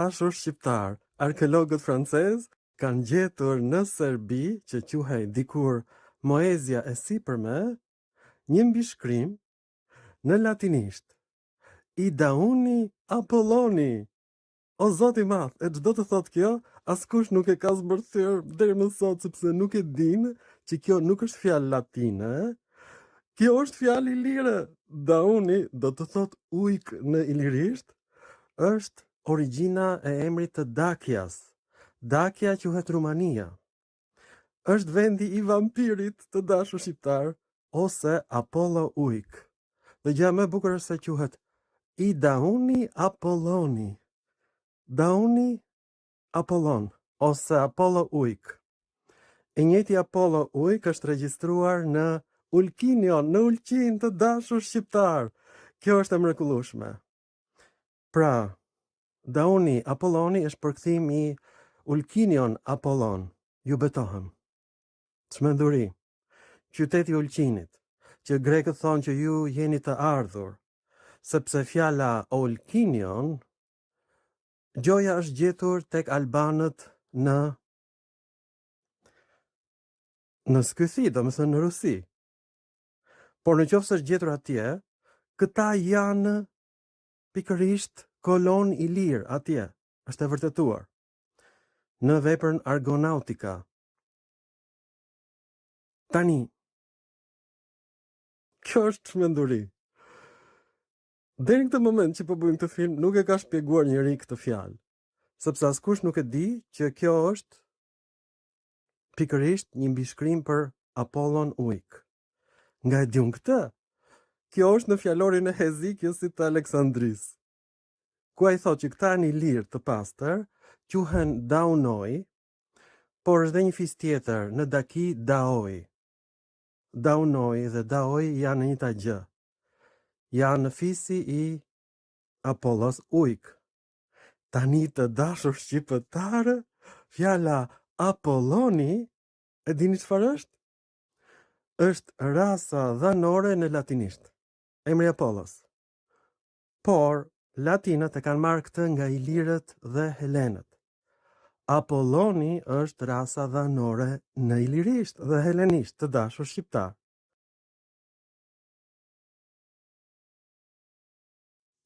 Dashur shqiptarë, arkeologët francezë kanë gjetur në Serbi, që quhej dikur Moezia e Sipërme, një mbishkrim në latinisht, I Dauni Apolloni! O Zot i madh, e ç'do të thotë kjo? Askush nuk e ka zbërthyer deri më sot sepse nuk e dinë që kjo nuk është fjalë latine, kjo është fjalë ilire. Dauni do të thotë ujk në ilirisht, është origjina e emrit të Dakias. Dakia quhet Rumania. Është vendi i vampirit të dashur shqiptar ose Apollo Ujk. Dhe gjëja më e bukur është se quhet I Dauni Apolloni. Dauni Apollon ose Apollo Ujk. I njëjti Apollo Ujk është regjistruar në Ulkinion, në Ulqin të dashur shqiptar. Kjo është e mrekullueshme. Pra, Dauni Apolloni është përkthim i Ulkinion Apollon. Ju betohem. Çmenduri. Qyteti i Ulqinit, që grekët thonë që ju jeni të ardhur, sepse fjala Ulkinion gjoja është gjetur tek albanët në në Skythi, domethënë në Rusi. Por në qoftë se është gjetur atje, këta janë pikërisht kolonë ilirë atje, është e vërtetuar. Në veprën Argonautika. Tani, kjo është çmenduri. Deri në këtë moment që po bëjmë këtë film, nuk e ka shpjeguar njeri këtë fjalë. Sepse askush nuk e di që kjo është pikërisht një mbishkrim për Apollon Ujk. Nga e di unë këtë? Kjo është në fjalorin e Hezikiusit të Aleksandrisë. Ku ai thotë që këta janë ilirë të pastër, quhen Daunoi, por është dhe një fis tjetër në Daki Daoi. Daunoi dhe Daoi janë e njëjta gjë. Janë fisi i Apollos Ujk. Tani të dashur shqiptarë, fjala Apolloni, e dini çfarë është? Është rasa dhanore në latinisht. Emri Apollos. Por, latinët e kanë marrë këtë nga ilirët dhe helenët. Apolloni është rasa dhanore në ilirisht dhe helenisht, të dashur shqiptarë.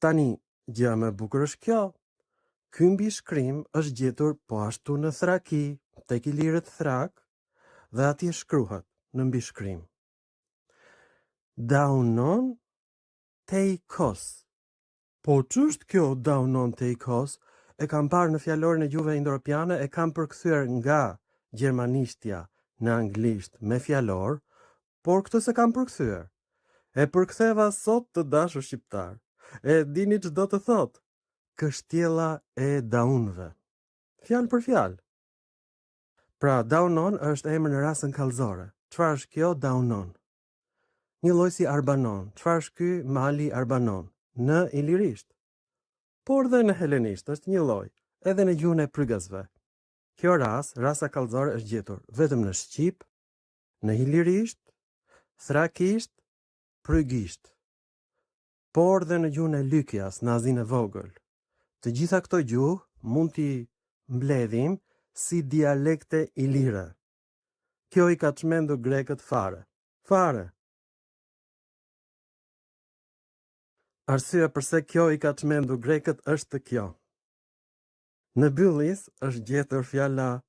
Tani, gjëja më e bukur është kjo. Ky mbishkrim është gjetur po ashtu në Thraki, tek ilirët thrakë, dhe atje shkruhet në mbishkrim. Daunon Teikos. Po ç'është kjo Daunon Teikos? E kam parë në fjalorin e gjuhëve indoeuropiane, e kam përkthyer nga gjermanishtja në anglisht me fjalor, por këtë s'e kam përkthyer. E përktheva sot të dashur shqiptarë. E dini ç'do të thotë? Kështjella e Daunëve. Fjalë për fjalë. Pra, Daunon është emër në rasën kallëzore. Çfarë është kjo Daunon? Një lloj si Arbanon. Çfarë është ky mali Arbanon? Në ilirisht. Por dhe në helenisht është një lloj, edhe në gjuhën e prygasve. Kjo rasë, rasa kallëzore është gjetur vetëm në shqip, në ilirisht, thrakisht, prygisht, por dhe në gjuhën e Lykias, në Azinë e Vogël. Të gjitha këto gjuhë mund t'i mbledhim si dialekte ilire. Kjo i ka çmendur grekët fare. Fare. Arsyeja përse kjo i ka çmendur grekët është kjo. Në Byllis është gjetur fjala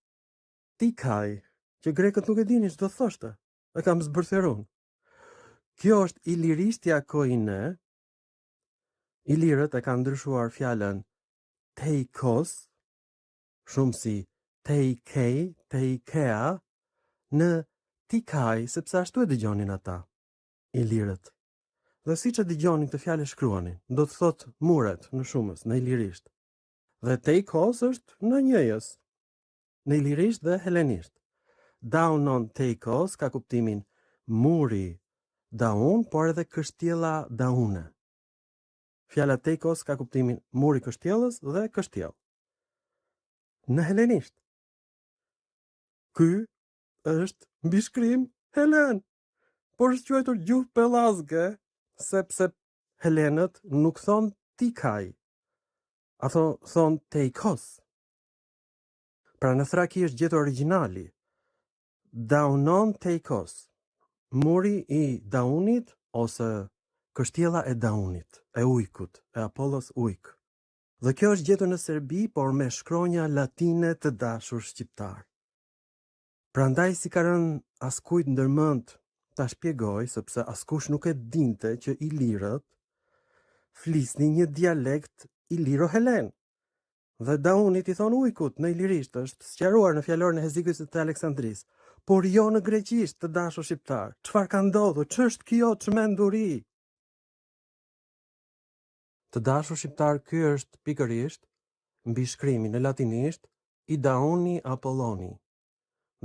Tikaj, që grekët nuk e dinin ç'do thoshte. E kam zbërthyer unë. Kjo është ilirishtja koine. Ilirët e kanë ndryshuar fjalën teikos, shumë si teikei, teikea, në tikaj, sepse ashtu e dëgjonin ata, ilirët. Dhe siç e dëgjonin këtë fjalë e shkruanin, do të thotë muret në shumës, në ilirisht. Dhe teikos është në njëjës, në ilirisht dhe helenisht. Daunon teikos ka kuptimin muri daun, por edhe kështjella daune. Fjala teikos ka kuptimin muri kështjellës dhe kështjellë. Në helenisht. Ky është mbishkrim helen, por është quajtur gjuhë pellazge, sepse helenët nuk thonë tikaj. Ato thonë Teikos. Pra në Thraki është gjetur origjinali. Daunon Teikos. Muri i Daunit ose kështjella e Daunit, e ujkut, e Apollos ujk. Dhe kjo është gjetur në Serbi, por me shkronja latine të dashur shqiptar. Prandaj s'i ka rënë askujt ndërmend ta shpjegojë, sepse askush nuk e dinte që ilirët flisnin një dialekt iliro-helen. Dhe Daunit i thonë ujkut në ilirisht, është sqaruar në fjalorin e Hezikusit të Aleksandrisë, por jo në greqisht, të dashur shqiptar. Çfarë ka ndodhur? Ç'është kjo çmenduri? Të dashur shqiptar, ky është pikërisht mbishkrimi në latinisht i Dauni Apolloni.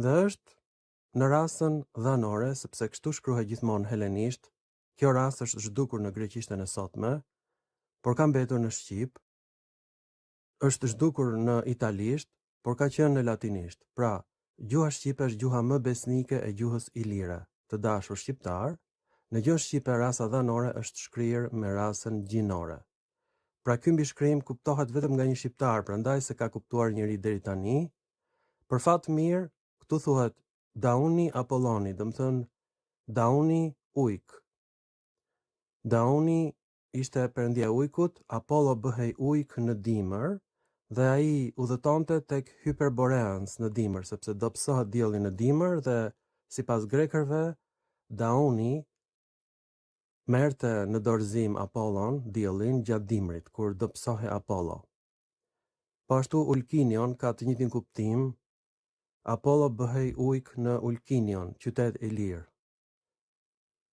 Dhe është në rasën dhanore, sepse kështu shkruhej gjithmonë helenisht, kjo rasë është zhdukur në greqishten e sotme, por ka mbetur në shqip, është zhdukur në italisht, por ka qenë në latinisht. Pra, gjuha shqipe është gjuha më besnike e gjuhës ilire. Të dashur shqiptar, në gjuhën shqipe rasa dhanore është shkrirë me rasën gjinore. Pra ky mbishkrim kuptohet vetëm nga një shqiptar, prandaj s'e ka kuptuar njeri deri tani. Për fat mirë, këtu thuhet Dauni Apolloni, domethënë Dauni ujk. Dauni ishte perëndia e ujkut, Apollo bëhej ujk në dimër dhe ai udhëtonte tek Hyperboreans në dimër, sepse dobësohet dielli në dimër dhe sipas grekërve Dauni merrte në dorëzim Apollon, diellin, gjatë dimrit, kur dobësohej Apollo. Po ashtu Ulkinion ka të njëjtin kuptim, Apollo bëhej ujk në Ulkinion, qytet ilir.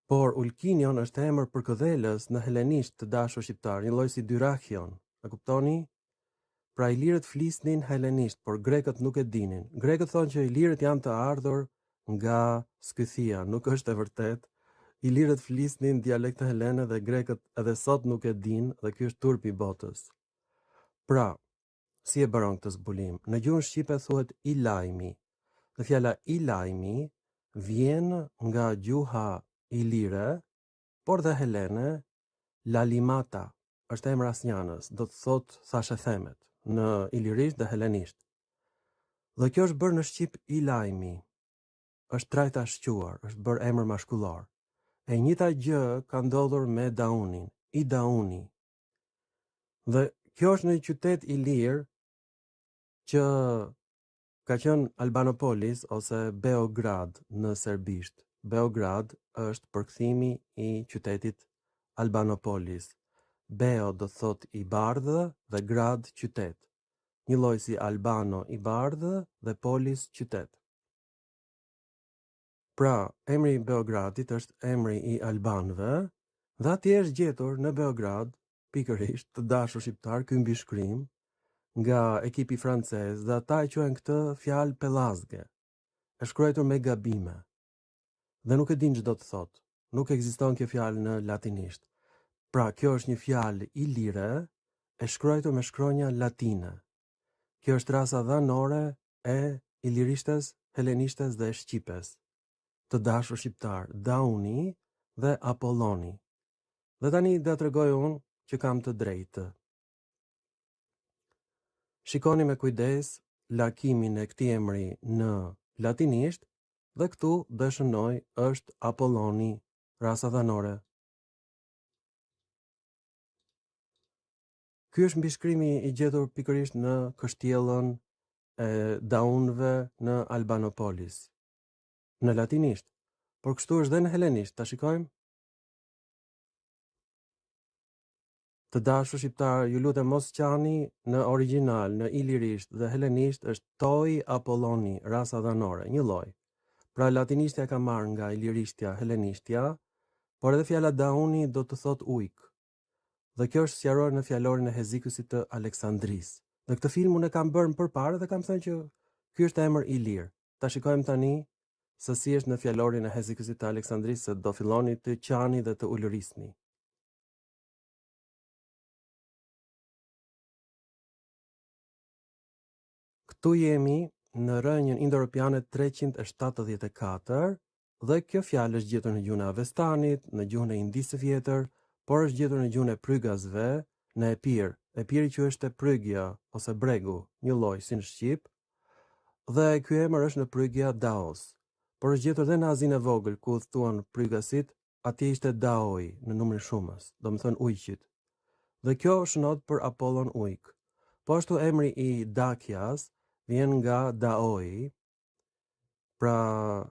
Por Ulkinion është emër përkëdhelës në helenisht të dashur shqiptar, një lloj si Dyrrachion. E kuptoni? Pra ilirët flisnin helenisht, por grekët nuk e dinin. Grekët thonë që ilirët janë të ardhur nga Skythia, nuk është e vërtetë. Ilirët flisnin dialekte helene dhe grekët edhe sot nuk e dinë dhe ky është turpi i botës. Pra, Si e bëra unë këtë zbulim? Në gjuhën shqipe thuhet Ilajmi. Dhe fjala Ilajmi vjen nga gjuha ilire, por dhe helene, Lalimata, është emër asnjanës, do të thotë thashethemet, në ilirisht dhe helenisht. Dhe kjo është bërë në shqip Ilajmi. Është trajta shquar, është bërë emër mashkullor. E njëjta gjë ka ndodhur me Daunin, Idauni. Dhe kjo është në një qytet ilir që ka qenë Albanopolis ose Beograd në serbisht. Beograd është përkthimi i qytetit Albanopolis. Beo do të thotë i bardhë dhe grad qytet. Një lloj si Albano i bardhë dhe polis qytet. Pra, emri i Beogradit është emri i albanëve dhe atje është gjetur në Beograd, pikërisht, të dashur shqiptar, ky mbishkrim nga ekipi francez dhe ata e quajnë këtë fjalë pellazge, e shkruajtur me gabime. Dhe nuk e dinë ç'do të thotë. Nuk ekziston kjo fjalë në latinisht. Pra, kjo është një fjalë ilire e shkruajtur me shkronja latine. Kjo është rasa dhanore e ilirishtes, helenishtes dhe shqipes. Të dashur shqiptar, Dauni dhe Apolloni. Dhe tani do tregoj unë që kam të drejtë. Shikoni me kujdes lakimin e këtij emri në latinisht dhe këtu do e shënoj është Apolloni, rasa dhanore. Ky është mbishkrimi i gjetur pikërisht në kështjellën e Daunëve në Albanopolis. Në latinisht, por kështu është dhe në helenisht, ta shikojmë? Të dashur shqiptar, ju lutem mos qani në origjinal, në ilirisht dhe helenisht është Toi Apolloni, rasa dhanore, një lloj. Pra latinishtja ka marrë nga ilirishtja, helenishtja, por edhe fjala Dauni do të thotë ujk. Dhe kjo është sqaruar në fjalorin e Hezikusit të Aleksandrisë. Dhe këtë film unë e kam bërë më përpara dhe kam thënë që ky është emër ilir. Ta shikojmë tani se si është në fjalorin e Hezikusit të Aleksandrisë se do filloni të qani dhe të ulërisni. Këtu jemi në rrënjën indoeuropiane 374 Dhe kjo fjalë është gjetur në gjuhën e Avestanit, në gjuhën e Indisë së Vjetër, por është gjetur në gjuhën e Prygasve, në Epir. Epiri quheshte Prygia ose Bregu, njëlloj si në shqip, dhe ky emër është në Prygia Daos. Por është gjetur dhe në Azinë e Vogël ku udhëtuan Prygasit, atje ishte Daoi në numrin shumës, domethënë ujqit. Dhe kjo shënot për Apollon ujk. Po ashtu emri i Dakias vjen nga Daoi, pra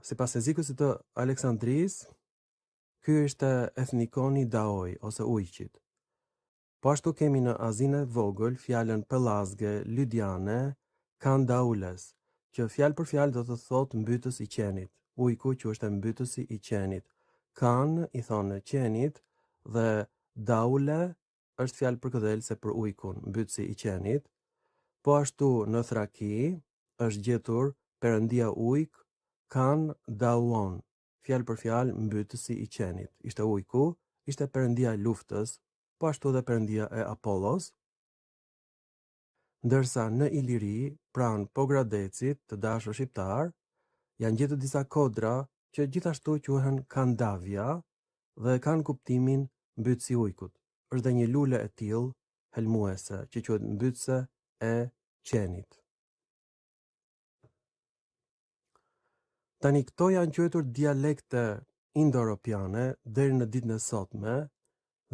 sipas Hezikusit të Aleksandrisë, ky ishte ethnikoni Daoi ose ujqit. Po ashtu kemi në Azinë e Vogël fjalën pellazge lydiane kandaules, që fjalë për fjalë do të thotë mbytës i qenit. Ujku quheshte mbytësi i qenit. Kan i thonë qenit dhe daule është fjalë përkëdhelëse për ujkun, mbytësi i qenit. Po ashtu në Thraki është gjetur perëndia ujk Kan Dauon, fjalë për fjalë mbytësi i qenit. Ishte ujku, ishte perëndia e luftës, po ashtu dhe perëndia e Apollos. Ndërsa në Iliri, pranë Pogradecit, të dashur shqiptarë, janë gjetur disa kodra që gjithashtu quhen Kandavia dhe kanë kuptimin mbytësi i ujkut. Është dhe një lule e tillë helmuese që quhet mbytëse e qenit. Tani këto janë quajtur dialekte indoeuropiane deri në ditën e sotme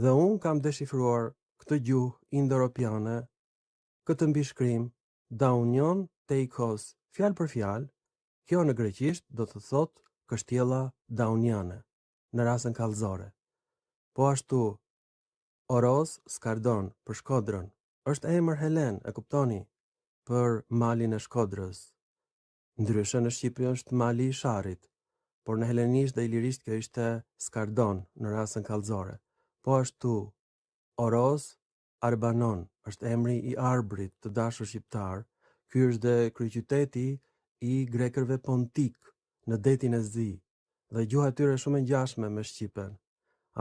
dhe unë kam deshifruar këtë gjuhë indoeuropiane, këtë mbishkrim Daunion Teikos, fjalë për fjalë, kjo në greqisht do të thotë kështjella dauniane, në rasën kallëzore. Po ashtu Oros Skardon për Shkodrën, është emër helen, e kuptoni, për malin e Shkodrës. Ndryshe në shqip është mali i Sharrit, por në helenisht dhe ilirisht kjo ishte Skardon në rasën kallëzore. Po ashtu, Oros Arbanon është emri i Arbrit të dashur shqiptar, ky është dhe kryeqyteti i grekërve pontikë në Detin e Zi dhe gjuha e tyre është shumë e ngjashme me shqipen.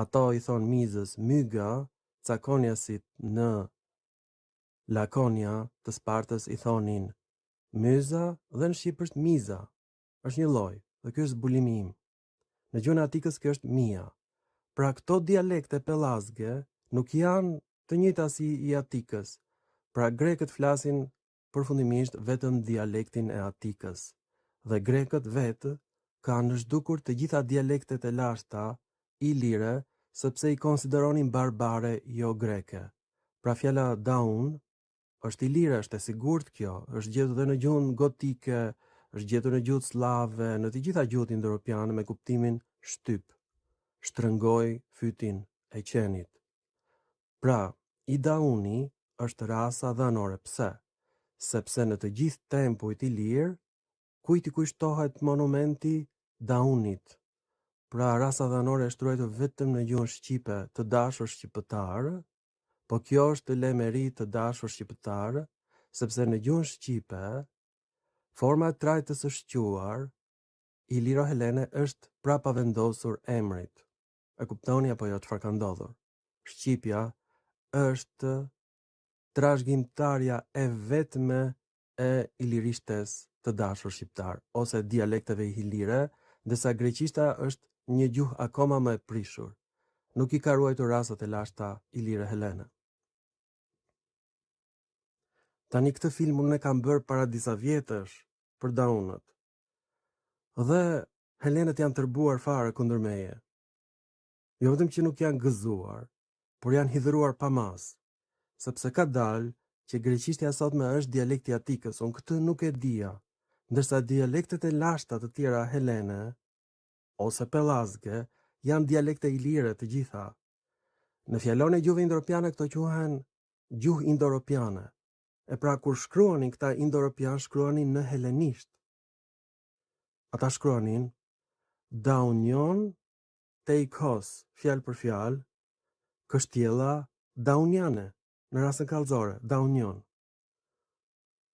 Ato i thonë mizës myga, cakoniasit në Lakonia të Spartës i thonin myza dhe në shqip është miza. Është një lloj dhe ky është zbulimi im. Në gjuhën e Atikës kjo është mia. Pra këto dialekte pellazge nuk janë të njëjta si i Atikës. Pra grekët flasin përfundimisht vetëm dialektin e Atikës. Dhe grekët vetë kanë zhdukur të gjitha dialektet e lashta ilire sepse i konsideronin barbare jo greke. Pra fjala daun është ilire, është e sigurt kjo, është gjetur dhe në gjuhën gotike, është gjetur në gjuhët sllave, në të gjitha gjuhët indoeuropiane me kuptimin shtyp, shtrëngoj fytin e qenit. Pra, i dauni është rasa dhanore, pse? Sepse në të gjithë tempujt ilirë, kujt i kushtohet monumenti Daunit. Pra rasa dhanore është ruajtur vetëm në gjuhën shqipe, të dashur shqiptarë, po kjo është lemeri të dashur shqiptarë, sepse në gjuhën shqipe, forma e trajtës së shquar, Iliro-Helene është prapavendosur emrit. E kuptoni apo jo çfarë ka ndodhur? Shqipja është trashëgimtarja e vetme e ilirishtes të dashur shqiptar, ose dialekteve ilire, ndërsa greqishta është një gjuhë akoma më e prishur. Nuk i ka ruajtur rasat e lashta ilire helene. Tani këtë film unë e kam bërë para disa vjetësh për daunët. Dhe helenët janë tërbuar fare kundër meje. Jo vetëm që nuk janë gëzuar, por janë hidhëruar pa masë, sepse ka dalë që greqishtja e sotme është dialekti i Atikës, unë këtë nuk e dija, ndërsa dialektet e lashta të tjera helene ose pellazge janë dialekte ilire të gjitha. Në fjalorin e gjuhëve indoeuropiane këto quhen gjuhë indoeuropiane. E pra kur shkruanin këta indoeuropianë shkruanin në helenisht. Ata shkruanin Daunion Teikos, fjalë për fjalë, kështjella dauniane, në rasën kallëzore, Daunion.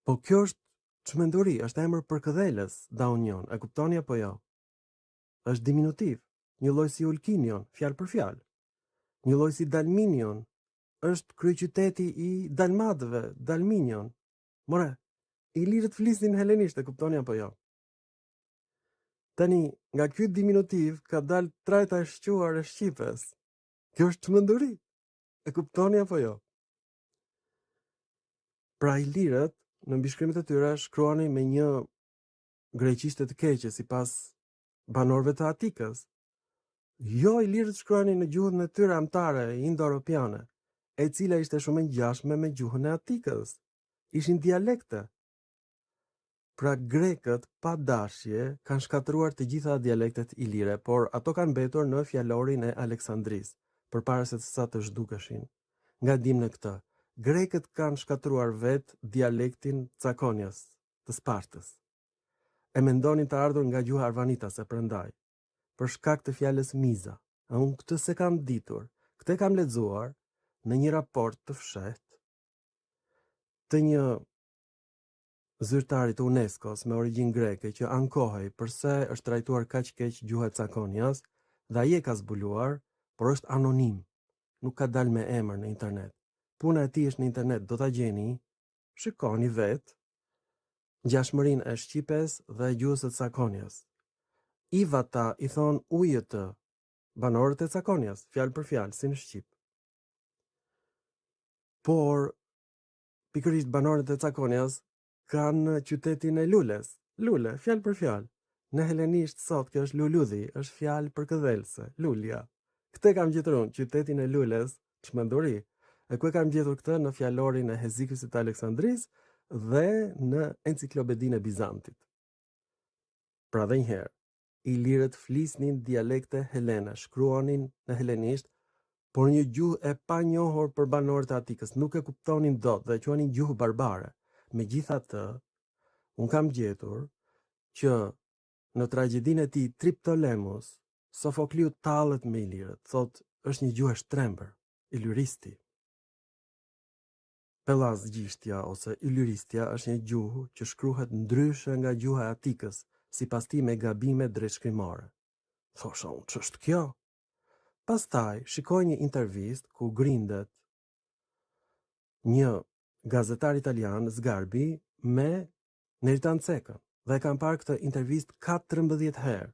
Po kjo është çmenduri, është emër përkëdhelës, Daunion, e kuptoni apo jo? Është diminutiv, një lloj si Ulkinion, fjalë për fjalë. Një lloj si Dalminion, është kryeqyteti i Dalmatëve, Dalminion. More, ilirët flisnin helenisht, e kuptoni apo jo? Tani, nga ky diminutiv ka dalë trajta e shquar e shqipes. Kjo është çmenduri. E kuptoni apo jo? Pra ilirët në mbishkrimet e tyre shkruanin me një greqishte të keqe sipas banorëve të Atikës. Jo, ilirët shkruanin në gjuhën e tyre amtare indo-europiane, e cila ishte shumë e ngjashme me gjuhën e Atikës. Ishin dialekte. Pra grekët pa dashje kanë shkatërruar të gjitha dialektet ilire, por ato kanë mbetur në fjalorin e Aleksandrisë, përpara se sa të zhdukeshin. Nga dimë ne këtë? Grekët kanë shkatërruar vetë dialektin Cakonias, të Spartës. E mendonin të ardhur nga gjuha arvanitase, prandaj, për shkak të fjalës miza. E unë këtë s'e kam ditur, këtë e kam lexuar në një raport të fshehtë të një zyrtari të UNESCO-s me origjinë greke që ankohej përse është trajtuar kaq keq gjuha e Cakonias dhe ai e ka zbuluar, por është anonim, nuk ka dalë me emër në internet. Puna e tij është në internet, do ta gjeni, shikoni vetë ngjashmërinë e shqipes dhe gjuhës së Cakonias. Ivata i thonë ujët banorët e Cakonias, fjalë për fjalë, si në shqip. Por pikërisht banorët e Cakonias kanë qytetin e lules. Lule, fjalë për fjalë. Në helenisht sot kjo është luludhi, është fjalë përkëdhelëse, lulja. Këtë e kam gjetur unë, qytetin e lules, çmenduri. E ku e kam gjetur këtë në fjalorin e Hezikusit të Aleksandrisë dhe në enciklopedinë e Bizantit. Pra dhe një herë, Ilirët flisnin dialekte helene, shkruanin në helenisht, por një gjuhë e panjohur për banorët e Atikës, nuk e kuptonin dot dhe e quanin gjuhë barbare. Megjithatë, unë kam gjetur që në tragjedinë e tij Triptolemus, Sofokliu tallet me ilirët, thotë është një gjuhë e shtrembër, ilyristi. Pellazgjishtja ose Ilyristja është një gjuhë që shkruhet ndryshe nga gjuha e Atikës, sipas tij me gabime drejtshkrimore. Thosha unë, ç'është kjo? Pastaj shikoj një intervistë ku grindet një gazetar italian, Sgarbi, me Neritan Cekën dhe e kam parë këtë intervistë 14 herë.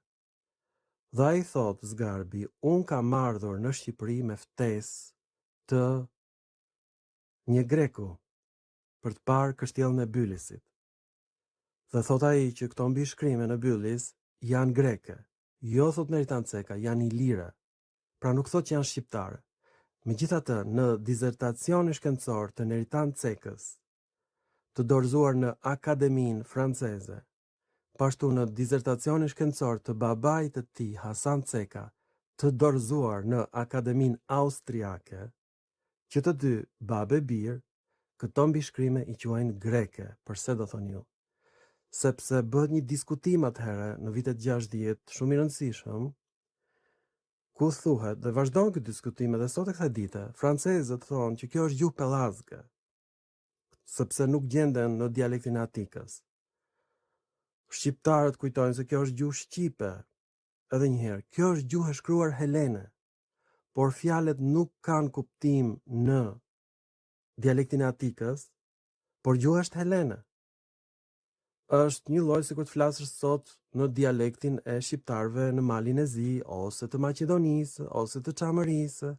Dhe ai thotë Sgarbi, unë kam ardhur në Shqipëri me ftesë të një greku për të parë kështjellën e Bylisit. Dhe thotë ai që këto mbishkrime në Bylis janë greke. Jo, thotë Neritan Ceka, janë ilire. Pra nuk thotë që janë shqiptare. Megjithatë, në dizertacionin shkencor të Neritan Cekës, të dorëzuar në Akademinë Franceze, po ashtu në dizertacionin shkencor të babait të tij, Hasan Ceka, të dorëzuar në Akademinë Austriake, Që të dy, babë e bir, këto mbishkrime i quajnë greke, përse do thoni ju? Sepse bëhet një diskutim atëherë në vitet 60, shumë i rëndësishëm, ku thuhet dhe vazhdon ky diskutim edhe sot e kësaj dite, francezët thonë që kjo është gjuhë pellazge, sepse nuk gjenden në dialektin e Atikës. Shqiptarët kujtojnë se kjo është gjuhë shqipe. Edhe një herë, kjo është gjuhë e shkruar helene. por fjalët nuk kanë kuptim në dialektin e Atikës, por gjuha është helene. Është një lloj sikur të flasësh sot në dialektin e shqiptarëve në Malin e Zi ose të Maqedonisë ose të Çamërisë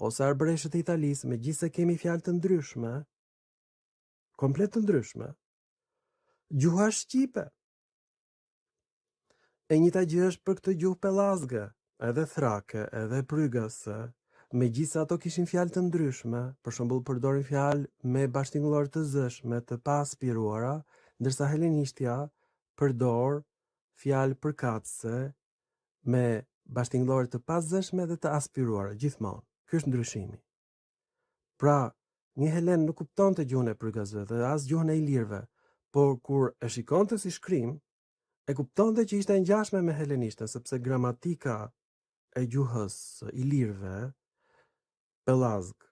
ose arbëreshët e Italisë, megjithëse kemi fjalë të ndryshme, komplet të ndryshme. Gjuha është shqipe. E njëjta gjë është për këtë gjuhë pellazge, edhe thrake, edhe prygase, megjithëse ato kishin fjalë të ndryshme, për shembull përdorin fjalë me bashkëtingëllore të zëshme, të paaspiruara, ndërsa helenishtja përdor fjalë përkatëse me bashkëtingëllore të pazëshme dhe të aspiruara gjithmonë. Ky është ndryshimi. Pra, një helen nuk kuptonte gjuhën e prygasve dhe as gjuhën e ilirëve, por kur e shikonte si shkrim, e kuptonte që ishte e ngjashme me helenishten, sepse gramatika e gjuhës së ilirëve, pellazg,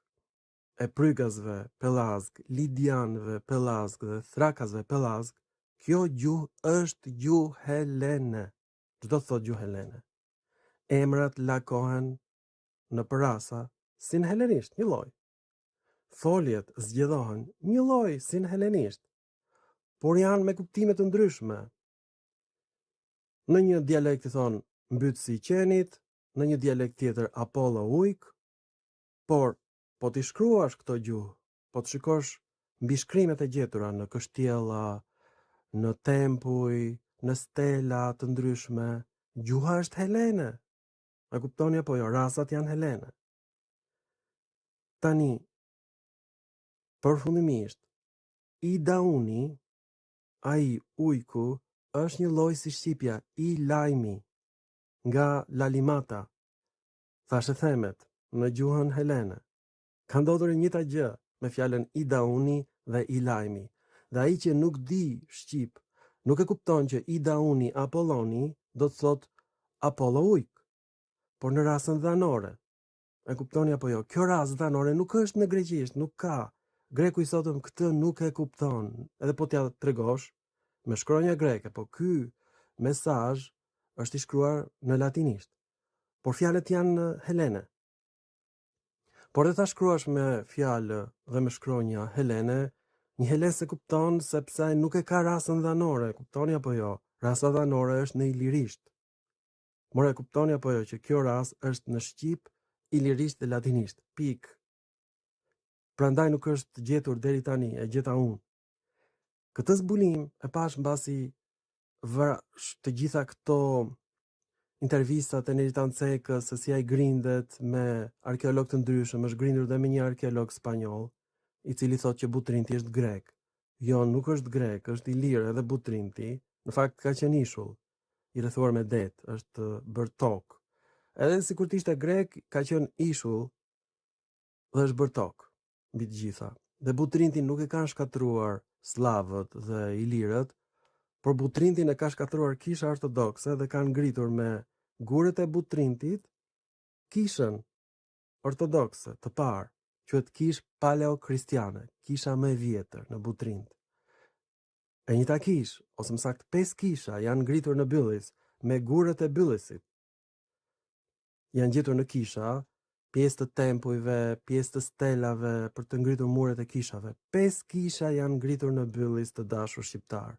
e prygasve pellazg, lidianëve pellazg dhe thrakasve pellazg, kjo gjuhë është gjuhë helene. Ç'do të thotë gjuhë helene? Emrat lakohen në përrasa, si në helenisht, njëlloj. Foljet zgjedhohen njëlloj si në helenisht, por janë me kuptime të ndryshme. Në një dialekt i thonë mbytësi i qenit, në një dialekt tjetër Apollo ujk, por po t'i shkruash këto gjuhë, po të shikosh Mbishkrimet e gjetura në kështjella, në tempuj, në stela të ndryshme, gjuha është helene. E kuptoni apo jo, rasat janë helene. Tani, përfundimisht, I Dauni, ai ujku, është një lloj si shqipja, i lajmi, nga Lalimata, thashethemet, në gjuhën helene. Ka ndodhur e njëjta gjë me fjalën i Dauni dhe i lajmi. Dhe ai që nuk di shqip, nuk e kupton që i Dauni Apolloni do të thotë Apollo ujk, por në rasën dhanore. E kuptoni apo jo? Kjo rasë dhanore nuk është në greqisht, nuk ka. Greku i sotëm këtë nuk e kupton. Edhe po t'ia tregosh me shkronja greke, po ky mesazh është i shkruar në latinisht. Por fjalët janë helene. Por edhe ta shkruash me fjalë dhe me shkronja helene, një helen s'e kupton sepse nuk e ka rasën dhanore, kuptoni apo jo? Rasa dhanore është në ilirisht. More e kuptoni apo jo që kjo rasë është në shqip, ilirisht dhe latinisht. Pikë. Prandaj nuk është gjetur deri tani, e gjeta unë. Këtë zbulim e pashë mbasi vrashë të gjitha këto intervistat e Neritan Cekës, se si ai grindet me arkeologë të ndryshëm, është grindur dhe me një arkeolog spanjoll, i cili thotë që Butrinti është grek. Jo, nuk është grek, është ilir edhe Butrinti. Në fakt ka qenë ishull i rrethuar me det, është bërë tokë. Edhe sikur të ishte grek, ka qenë ishull dhe është bërë tokë mbi të gjitha. Dhe Butrintin nuk e kanë shkatërruar sllavët dhe ilirët, por Butrintin e ka shkatërruar kisha ortodokse dhe kanë ngritur me gurët e Butrintit kishën ortodokse të parë, quhet kishë paleokristiane, kisha më e vjetër në Butrint. E njëjta kishë, ose më saktë pesë kisha janë ngritur në Byllis me gurët e Byllisit. Janë gjetur në kisha pjesë të tempujve, pjesë të stelave për të ngritur muret e kishave. Pesë kisha janë ngritur në Byllis të dashur shqiptarë.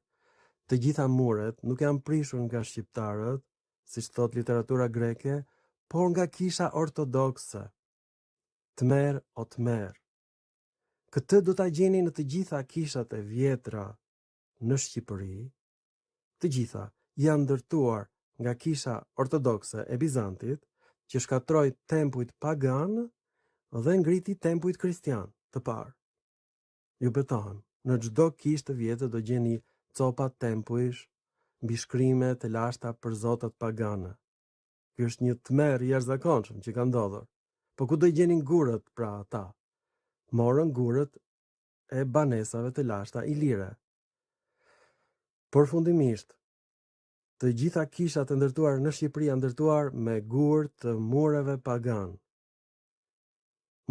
Të gjitha muret nuk janë prishur nga shqiptarët, siç thotë literatura greke, por nga kisha ortodokse. Tmerr o tmerr. Këtë do ta gjeni në të gjitha kishat e vjetra në Shqipëri, të gjitha janë ndërtuar nga kisha ortodokse e Bizantit, që shkatërroi tempujt paganë dhe ngriti tempujt kristianë të parë. Ju betohem, në çdo kishë të vjetër do gjeni copa tempujsh, mbishkrime të lashta për zotat paganë. Ky është një tmerr i jashtëzakonshëm që ka ndodhur. Po ku do i gjenin gurët pra ata? Morën gurët e banesave të lashta ilire. Përfundimisht, të gjitha kishat e ndërtuara në Shqipëri janë ndërtuar me gurë të mureve paganë.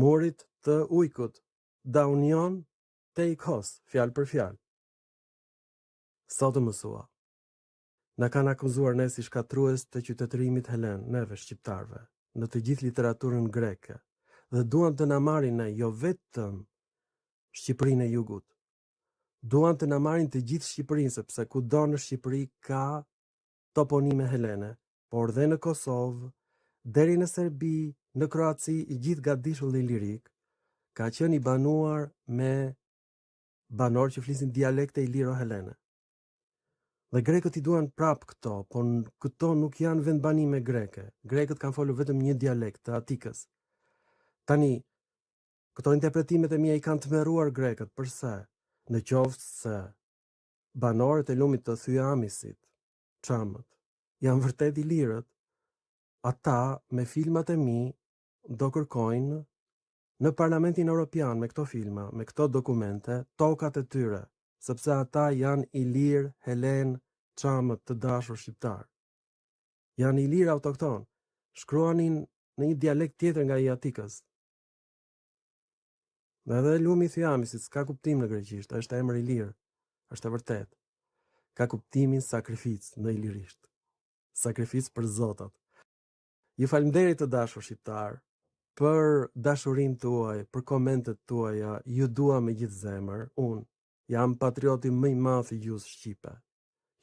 Murit të ujkut, Daunion Teikos, fjalë për fjalë. Sot u mësua. Na kanë akuzuar ne si shkatërrues të qytetërimit helen, neve shqiptarëve, në të gjithë literaturën greke, dhe duan të na marrin ne jo vetëm Shqipërinë e Jugut. Duan të na marrin të gjithë Shqipërinë sepse kudo në Shqipëri ka toponime helene, por dhe në Kosovë, deri në Serbi, në Kroaci, i gjithë gadishulli ilirik ka qenë i banuar me banorë që flisin dialekte iliro-helene. Dhe grekët i duan prapë këto, po këto nuk janë vendbanime greke. Grekët kanë folur vetëm një dialekt të Atikës. Tani, këto interpretimet e mia i kanë tmerruar grekët, përse? Në qoftë se banorët e lumit të Thyamisit, çamët, janë vërtet ilirët, ata me filmat e mi do kërkojnë në Parlamentin Europian me këto filma, me këto dokumente, tokat e tyre, sepse ata janë ilirë, helenë, çamët të dashur shqiptarë. Janë ilirë autoktonë, shkruanin në një dialekt tjetër nga i Atikës. Dhe edhe lumi i Thyamisit s'ka kuptim në greqisht, është emër ilir, është e vërtetë. Ka kuptimin sakrificë në ilirisht. Sakrificë për zotat. Ju faleminderit të dashur shqiptarë për dashurinë tuaj, për komentet tuaja, ju dua me gjithë zemër, unë jam patrioti më i madh i gjuhës shqipe.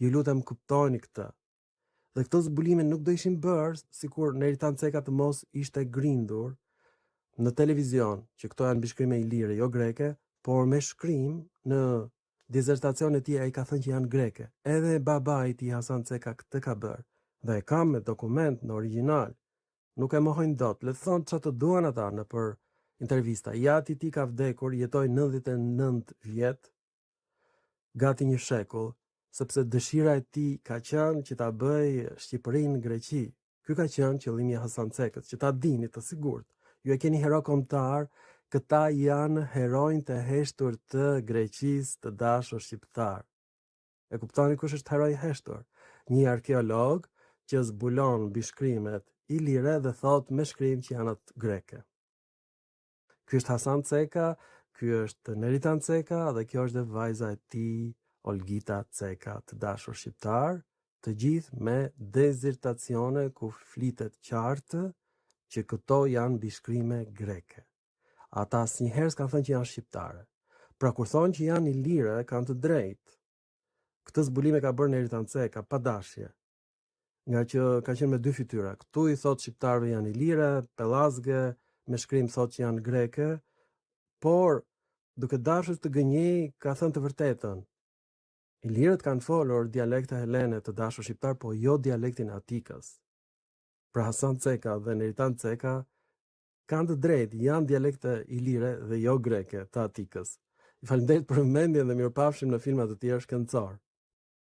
Ju lutem kuptojeni këtë. Dhe këto zbulime nuk do ishin bërë sikur Neritan Ceka të mos ishte grindur në televizion, që këto janë mbishkrime ilire, jo greke, Por me shkrim në dizertacionin e tij ai ka thënë që janë greke. Edhe babai i tij Hasan Ceka këtë ka bërë. Dhe e kam me dokument në origjinal. Nuk e mohojnë dot. Le të thonë çfarë të duan ata nëpër intervista. I ati i tij ka vdekur, jetoi 99 vjet, gati një shekull, sepse dëshira e tij ka qenë që ta bëjë Shqipërinë Greqi. Ky ka qenë qëllimi i Hasan Cekës, që ta dini të sigurt. Ju e keni hero kombëtar, këta janë heronjtë e heshtur të Greqisë të dashur shqiptar. E kuptoni kush është heroi i heshtur? Një arkeolog që zbulon mbishkrimet ilire dhe thotë me shkrim që janë atë greke. Ky është Hasan Ceka, ky është Neritan Ceka dhe kjo është dhe vajza e tij Olgita Ceka, të dashur shqiptar, të gjithë me dizertacione ku flitet qartë që këto janë mbishkrime greke. Ata asnjëherë s'kanë thënë që janë shqiptare. Pra kur thonë që janë ilire, kanë të drejtë. Këtë zbulim e ka bërë Neritan Ceka, pa dashje. Nga që ka qenë me dy fytyra. Këtu i thotë shqiptarëve janë ilire, pellazge, me shkrim thotë që janë greke, por duke dashur të gënjej ka thënë të vërtetën. Ilirët kanë folur dialekte helene të dashur shqiptar, po jo dialektin e Atikës. Pra Hasan Ceka dhe Neritan Ceka kanë të drejtë, janë dialekte ilire dhe jo greke të Atikës. Ju faleminderit për vëmendjen dhe mirupafshim në filma të tjerë shkencor.